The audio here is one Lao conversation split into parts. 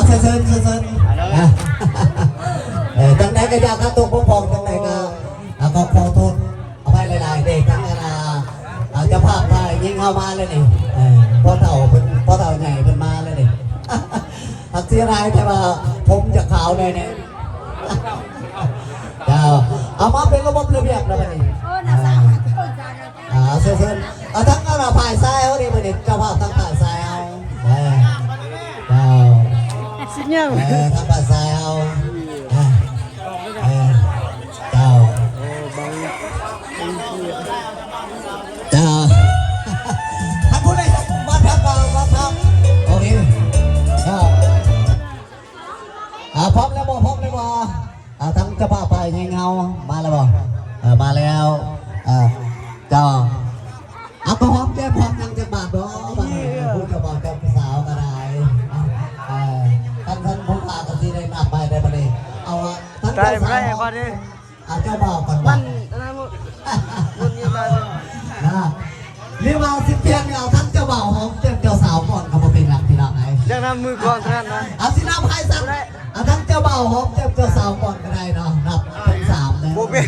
ເຊີນ ເຊີນ ເຊີນ ເອີ ຈັ່ງໃດກໍຢ່າກະຕົກບົກຜ່ອງ ຈັ່ງໃດກໍ ອ່າ ຂໍ ຂໍໂທດອະໄພຫຼາຍໆເດ້ ທັງ ອ່າ ອ່າ ເຈົ້າພາບຝ່າຍຍິງເຮົາມາແລ້ວນີ້ ເອີ ພໍ່ເຖົ້າເພິ່ນ ພໍ່ເຖົ້າໃຫຍ່ເພິ່ນມາແລ້ວນີ້ ຮັກເສຍຫຼາຍ ແຕ່ວ່າຜົມຈະຂາວແດ່ນີ້ ເຈົ້າ ເອົາມາເປັນລະບົບລະບຽບແລ້ວບັດນີ້ ໂອ້ ໜ້າສາວ ອ່າ ເຊີນ ເຊີນ ອ່າ ທາງ ອ່າ ຝ່າຍຊາຍເຮົານີ້ ບັດນີ້ເຈົ້າພາບທາງຝ່າຍຊາຍເຮົາ ເອີ ເຈົ້າ ຊິຍັງ ເອີ ທາງຝ່າຍຊາຍເຮົາ ອ່າ ເອີ ເຈົ້າ ເຈົ້າ ທ່ານຜູ້ໃດມາທັບ ມາທັບ ໂອເຄ ເຈົ້າ ອ່າ ພ້ອມແລ້ວບໍ່? ພ້ອມແລ້ວບໍ່? ອ່າ ທາງເຈົ້າພາບຝ່າຍຍິງເຮົາມາແລ້ວບໍ່? ເອີ ມາແລ້ວ ອ່າ ເຈົ້າ ອ່າ ກໍຫອມແກ້ມຫອມຫຍັງຈັກບາດບໍ່? ບາດນີ້ ເອີ ຜູ້ເຈົ້າບ່າວເຈົ້າສາວກໍໄດ້ ເອີ ຄັນຊັ້ນຜູ້ພາກໍຊິໄດ້ນັບໄປໄດ້ບັດນີ້ ເອົາ ອ່າ ທາງເຈົ້າສາວ ໄດ້ ໄດ້ ອ່າ ເຈົ້າບ່າວກ່ອນ ມັນ ອັນນັ້ນ ງຸດຫງິດຫຼາຍ ນະ ເລີຍວ່າຊິປ່ຽນ ເອົາທັງເຈົ້າບ່າວຫອມແກ້ມເຈົ້າສາວກ່ອນກໍບໍ່ເປັນຫຍັງ ພີ່ນ້ອງເອີຍ ຢາກນຳມືກ່ອນເທົ່ານັ້ນນະ ເອົາ ຊິນັບໃຫ້ຊັ້ນ ບໍ່ໄດ້ ເອົາທັງເຈົ້າບ່າວຫອມແກ້ມເຈົ້າສາວກ່ອນກໍໄດ້ເນາະ ນັບເປັນສາມເດີ ບໍ່ເປັນ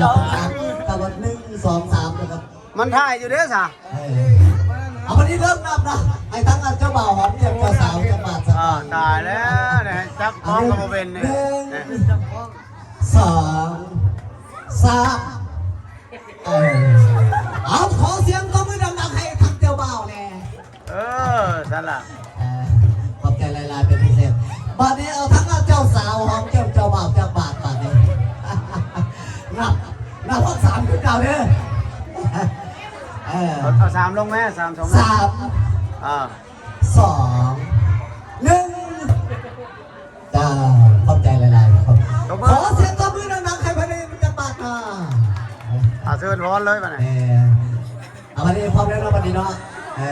ນັບເປັນສາມ ກໍວ່າ ໜຶ່ງ ສອງ ສາມ ແລ້ວກໍ ມັນຖ່າຍຢູ່ເດ້ຊະ ເອີ ເອົາ ບັດນີ້ເລີ່ມນັບນະ ໃຫ້ທັງອັນເຈົ້າບ່າວຫອມແກ້ມເຈົ້າສາວຈັກບາດຊະ ອ່າ ຕາຍແລ້ວ ຈັບຂອງກໍບໍ່ເປັນນີ້ ໜຶ່ງ ສອງ ສາມ ເອີ ເອົາ ຂໍສຽງຕົບມືດັງໆໃຫ້ທັງເຈົ້າບ່າວແດ່ ເອີ ຊັ້ນລະ ເອີ ຂອບໃຈຫຼາຍໆເປັນພິເສດ ບາດນີ້ເອົາທັງເຈົ້າສາວຫອມແກ້ມເຈົ້າບ່າວຈັກບາດບາດນີ້ ນັບ ນັບຮອດສາມຄືເກົ່າເດີ ເອີ ເອົາ ເອົາສາມລົງແມ້ ສາມ ສອງ ສາມ ອ່າ ສອງ ໜຶ່ງ ເຈົ້າ ຂອບໃຈຫຼາຍໆ ຂໍສຽງຕົບມືດັງໆໃຫ້ເພິ່ນອີກຈັກບາດເນາະ ອ່າ ເຊີນຟ້ອນເລີຍບາດນີ້ ເອີ ເອົາ ບັດນີ້ພ້ອມແລ້ວເນາະ ບັດນີ້ເນາະ ເອີ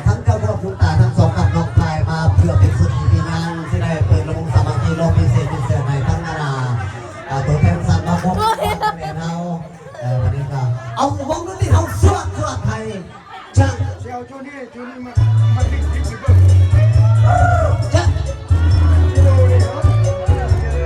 ທັງເຈົ້າພວກຄຸນຕາທັງສອງກັບນ້ອງພາຍມາເພື່ອເປັນສ່ວນທີ່